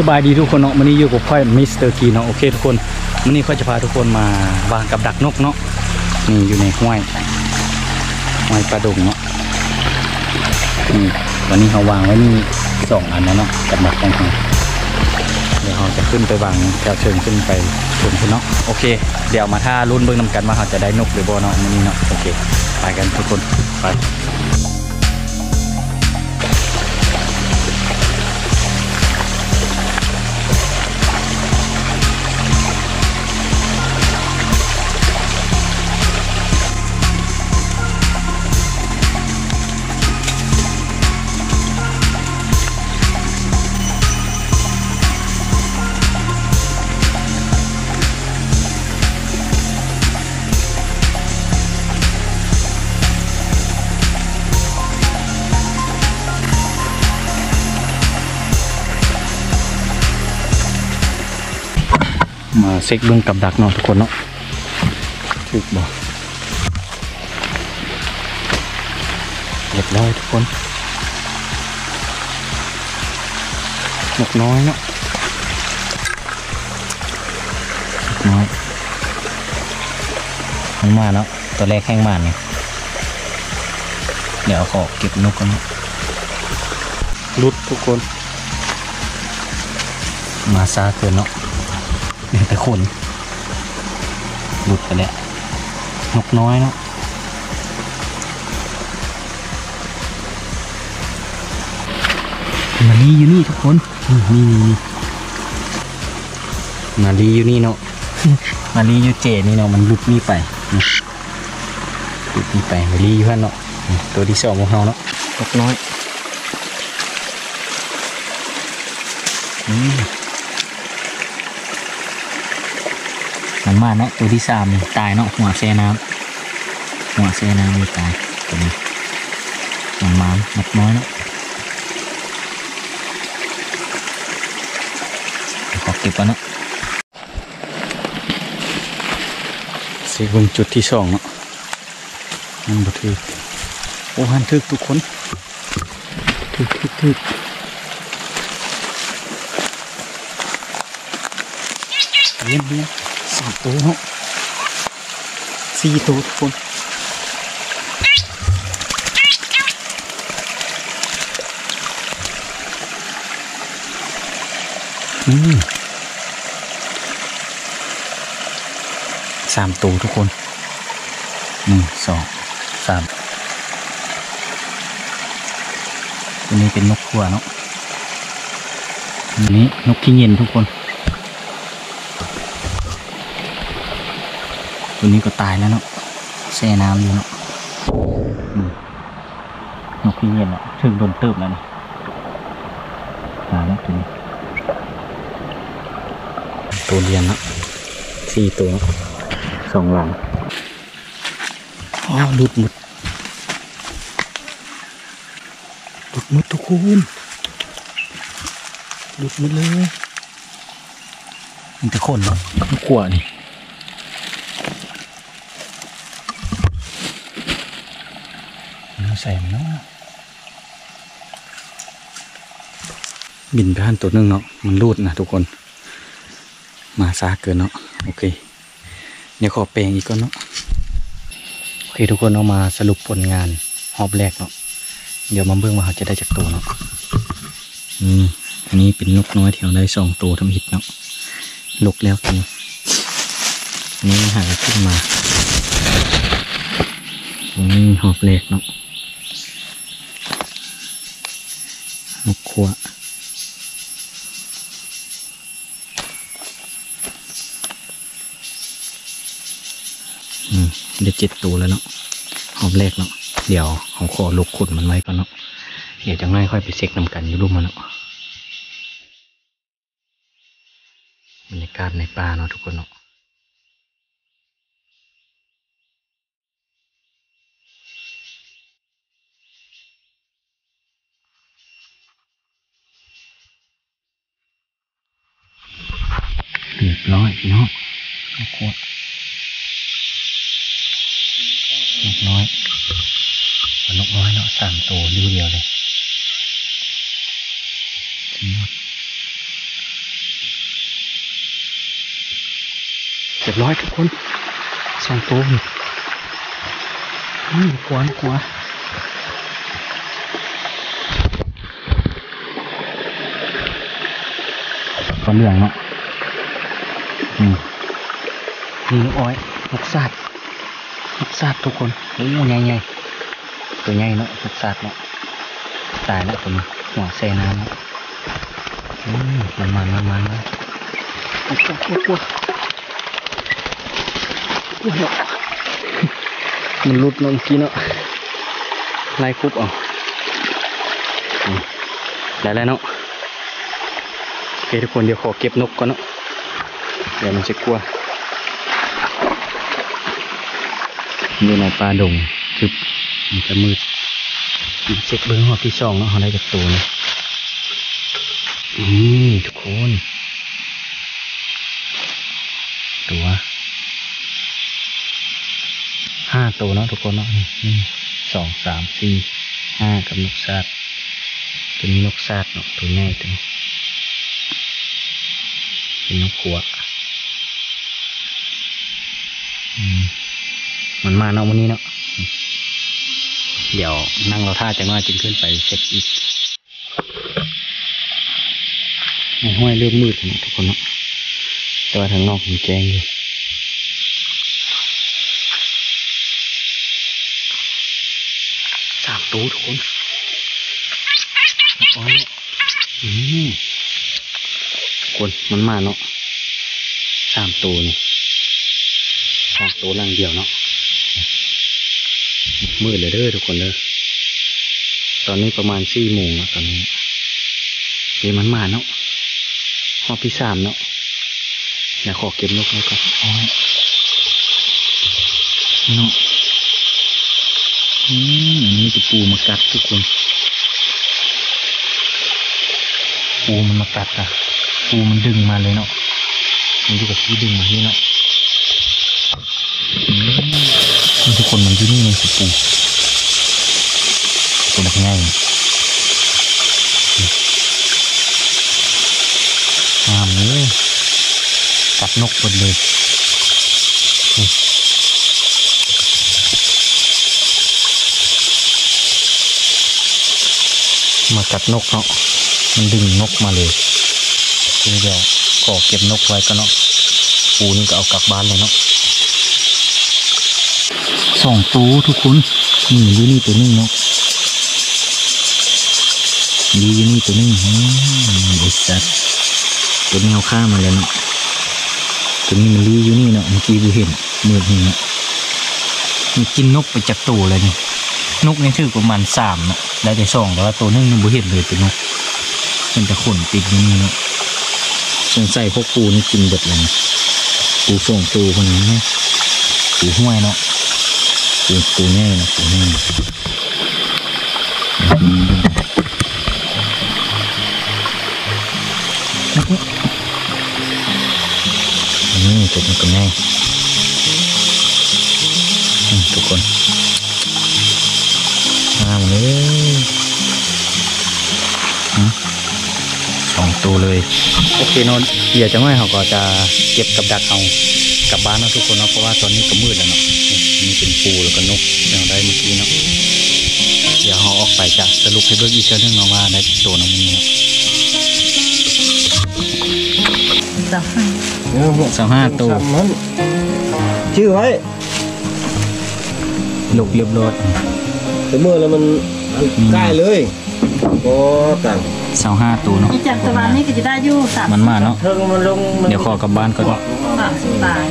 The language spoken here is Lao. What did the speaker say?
ສະບາຍດີທຸກຄົນເນາະ, ມື້ນີ້ຢູ່ກັບຂ້ອຍ ມິສເຕີ ກີເນາະ. ໂອເຄທຸກຄົນ, ມື້ນີ້ຂ້ອຍຈະພາທຸກຄົນມາວາງກັບດັກນົກເນາະ. ນີ້ຢູ່ໃນຫ້ວຍ ຫ້ວຍປ່າດົງເນາະ. ນີ້ ຕອນນີ້ເຮົາວາງໄວ້ນີ້ສອງອັນແລ້ວເນາະ ກັບດັກຂອງເຮົາ. ດຽວເຮົາຈະຂຶ້ນໄປວາງແຖວເທິງ ຂຶ້ນໄປເທິງພຸ້ນເນາະ. ໂອເຄ ດຽວມາຖ້າລຸ້ນເບິ່ງນຳກັນວ່າເຮົາຈະໄດ້ນົກຫຼືບໍ່ເນາະ ມື້ນີ້ເນາະ. ໂອເຄ ໄປກັນທຸກຄົນ ໄປ. ມາເຊັກເບິ່ງກັບດັກເນາະທຸກຄົນເນາະ ຖືກບໍ່? ຮຽບຮ້ອຍທຸກຄົນ. ນົກນ້ອຍເນາະ ນົກນ້ອຍ ມັນມາເນາະ ຕົວແລກແຮ່ງມານີ້. ດຽວຂໍເກັບນົກກ່ອນເນາະ. ຫຼຸດທຸກຄົນ ມາຊ້າເກີນເນາະ ເຫຼືອແຕ່ຂົນ ຫຼຸດໄປແລ້ວ. ນົກນ້ອຍເນາະ ມາລີ້ຢູ່ນີ້ທຸກຄົນ ນີ້ໆໆ ມາລີ້ຢູ່ນີ້ເນາະ ມາລີ້ຢູ່ເຈນີ້ເນາະ. ມັນຫຼຸດນີ້ໄປ ຫຼຸດນີ້ໄປ ມາລີ້ຢູ່ຫັ້ນເນາະ. ຕົວທີສອງຂອງເຮົາເນາະ ນົກນ້ອຍ ອືມ ມັນມາເນາະ. ຕົວທີສາມນີ້ຕາຍເນາະ ຫົວແຊ່ນ້ຳ ຫົວແຊ່ນ້ຳນີ້ຕາຍ. ຕົວນີ້ມັນມາ ນົກນ້ອຍເນາະ ຂໍເກັບກ່ອນເນາະ. ຊິເບິ່ງຈຸດທີສອງເນາະ ຍັງບໍ່ຖືກ. ໂອ້ ຫັ້ນຖືກທຸກຄົນ ຖືກ ຖືກ ຖືກ ລຽນ ລຽນ ສາມໂຕເນາະ ສີ່ໂຕທຸກຄົນ. ອືມ ສາມໂຕທຸກຄົນ ໜຶ່ງ ສອງ ສາມ. ຕົວນີ້ເປັນນົກຂົວເນາະ ນີ້ນົກຂີ້ເຫຍື້ອນທຸກຄົນ. ຕົວນີ້ກໍຕາຍແລ້ວເນາະ ແຊ່ນ້ຳຢູ່ເນາະ ອືມ. ນົກຂີ້ເຫຍື້ອນລະ ຖືກດົນເຕີບແລ້ວນີ້ ຕາຍແລ້ວຕົວນີ້. ໂຕລຽນເນາະ ສີ່ໂຕເນາະ ສອງຫຼັງ. ອ້າວ ຫຼຸດໝົດ ຫຼຸດໝົດທຸກຄົນ ຫຼຸດໝົດເລີຍ. ມີແຕ່ຂົນເນາະ ຂົວນີ້ ມັນຢູ່ໃສເນາະ? ບິນໄປຫັ້ນໂຕໜຶ່ງເນາະ ມັນຫຼຸດນະທຸກຄົນ ມາຊ້າເກີນເນາະ. ໂອເຄ ດຽວຂໍແປງອີກກ່ອນເນາະ. ໂອເຄທຸກຄົນເນາະ ມາສະຫຼຸບຜົນງານຮອບແລກເນາະ ດຽວມາເບິ່ງວ່າເຮົາຈະໄດ້ຈັກໂຕເນາະ. ອືມ ອັນນີ້ເປັນນົກນ້ອຍທີ່ເຮົາໄດ້ສອງໂຕທຳອິດເນາະ ຫຼົກແລ້ວໂຕນີ້ ນີ້ມັນຫາຂຶ້ນມາ. ນີ້ຮອບແລກເນາະ ນົກຂົວ. ອືມ ໄດ້ເຈັດໂຕແລ້ວເນາະ ຮອບແລກເນາະ. ດຽວເຮົາຂໍຫຼົກຂົນມັນໄວ້ກ່ອນເນາະ ດຽວຈັກໜ້ອຍຄ່ອຍໄປເຊັກນຳກັນຢູ່ລຸ່ມຫັ້ນເນາະ. ບັນຍາກາດໃນປ່າເນາະທຸກຄົນເນາະ. ຮຽບຮ້ອຍພີ່ນ້ອງ ນົກຂົວ ນົກນ້ອຍ ເອົານົກນ້ອຍເນາະ ສາມໂຕຢູ່ດຽວເລີຍ. ຮຽບຮ້ອຍທຸກຄົນ ສອງໂຕນີ້. ອືມ ກວ່າ ກວ່າ ປາເຫຼືອງເນາະ. ອືມ ນີ້ນົກອ້ອຍ ນົກຊາດ ນົກຊາດທຸກຄົນ. ໂອ້ ໃຫຍ່ໆ ໂຕໃຫຍ່ເນາະ ນົກຊາດເນາະ. ຕາຍແລ້ວໂຕນີ້ ຫົວແຊ່ນ້ຳເນາະ. ອືມ ມັນມາ ມັນມາ ມັນມາ. ໂອ້ ໂອ້ ໂອ້ ໂອ້ ມັນຫຼຸດເນາະເມື່ອກີ້ເນາະ ໄລ່ຄຸບເອົາ. ອືມ ໄດ້ແລ້ວເນາະ. ໂອເຄທຸກຄົນ ດຽວຂໍເກັບນົກກ່ອນເນາະ ດຽວມັນຊິກົວ. ຢູ່ໃນປ່າດົງທຶບ ມັນຈະມືດ. ເຊັກເບິ່ງຮອບທີສອງເນາະ ເຮົາໄດ້ຈັກໂຕນີ້. ອືມ ທຸກຄົນ ຕົວ ຫ້າໂຕເນາະທຸກຄົນເນາະ. ໜຶ່ງ ສອງ ສາມ ສີ່ ຫ້າ ກັບນົກຊາດ. ໂຕນີ້ນົກຊາດເນາະ ໂຕໃຫຍ່ໂຕນີ້ ເປັນນົກຂົວ. ອືມ ມັນມາເນາະມື້ນີ້ເນາະ. ດຽວນັ່ງລໍຖ້າຈັກໜ້ອຍຈຶ່ງຂຶ້ນໄປເຊັກອີກ. ໃນຫ້ວຍເລີ່ມມືດແລ້ວເນາະທຸກຄົນເນາະ ແຕ່ວ່າທາງນອກຍັງແຈ້ງຢູ່. ສາມໂຕທຸກຄົນ. ໂອ້ຍ ອືມ ທຸກຄົນ ມັນມາເນາະ ສາມໂຕນີ້ ສາມໂຕຫຼັງດຽວເນາະ. ມືດແລ້ວເດີທຸກຄົນເດີ ຕອນນີ້ປະມານສີ່ໂມງແລ້ວຕອນນີ້. ເອີ ມັນມາເນາະ ຮອບທີສາມເນາະ. ດຽວຂໍເກັບນົກໄວ້ກ່ອນ. ໂອ້ຍ ເນາະ. ອືມ ອັນນີ້ຄືປູມາກັດທຸກຄົນ ປູມັນມາກັດນະ ປູມັນດຶງມາເລີຍເນາະ. ມັນຢູ່ກັບທີ່ດຶງມານີ້ເນາະ. ອືມ ນີ້ທຸກຄົນ ມັນຢູ່ນີ້ ນີ້ຄືປູ ໂຕບັກໃຫຍ່ ງາມເລີຍ ກັດນົກເບິດເລີຍ. ມາກັດນົກເນາະ ມັນດຶງນົກມາເລີຍ. ດຽວຂໍເກັບນົກໄວ້ກ່ອນເນາະ ປູນີ້ກໍເອົາກັບບ້ານເລີຍເນາະ. ສອງໂຕທຸກຄົນ ນີ້ຢູ່ນີ້ໂຕໜຶ່ງເນາະ ນີ້ຢູ່ນີ້ໂຕໜຶ່ງ. ອືມ ໄອ້ສັດ ໂຕນີ້ເຮົາຂ້າມາແລ້ວເນາະ. ໂຕນີ້ມັນຢູ່ຢູ່ນີ້ເນາະ ເມື່ອກີ້ບໍ່ເຫັນ ມືດແຮງເນາະ. ມັນກິນນົກໄປຈັກໂຕແລ້ວນີ້? ນົກຍັງຖືກປະມານສາມເນາະ ໄດ້ແຕ່ສອງ ແຕ່ວ່າໂຕໜຶ່ງຍັງບໍ່ເຫັນເລີຍ ເປັນນົກ ເຫັນແຕ່ຂົນຕິດຢູ່ນີ້ເນາະ. ສົງໄສພວກປູນີ້ກິນເບິດແລ້ວນະ ປູສອງໂຕພຸ້ນນະ ປູຫ້ວຍເນາະ ປູ ປູໃຫຍ່ນະ ປູໃຫຍ່. ອືມ ຕົວນີ້ຕົວໃຫຍ່ ອືມ ທຸກຄົນ ງາມເລີຍ ອືມ ສອງໂຕເລີຍ. ໂອເຄເນາະ ດຽວຈັກໜ້ອຍເຮົາກໍຈະເກັບກັບດັກເຮົາກັບບ້ານເນາະທຸກຄົນເນາະ ເພາະວ່າຕອນນີ້ກໍມືດແລ້ວເນາະ. ນີ້ເປັນປູ ແລ້ວກໍນົກທີ່ເຮົາໄດ້ເມື່ອກີ້ເນາະ. ດຽວເຮົາອອກໄປຈະສະຫຼຸບໃຫ້ເບິ່ງອີກເທື່ອໜຶ່ງເນາະ ວ່າໄດ້ຈັກໂຕເນາະມື້ນີ້ເນາະ. ຊາວຫ້າ ຊາວຫ້າໂຕ ຈື່ໄວ້ ຫຼົກລຽບລ້ອຍ ແຕ່ເມື່ອແລ້ວມັນ ອືມ ກາຍເລີຍ. ໂອ້ ຕາຍ ຊາວຫ້າໂຕເນາະ ອີກຈັກຕະວັນນີ້ກໍຈະໄດ້ຢູ່ສາມ ມັນມາເນາະ ເທິງມັນລົງ ດຽວຂໍກັບບ້ານກ່ອນ ສາມສິບປາຍ.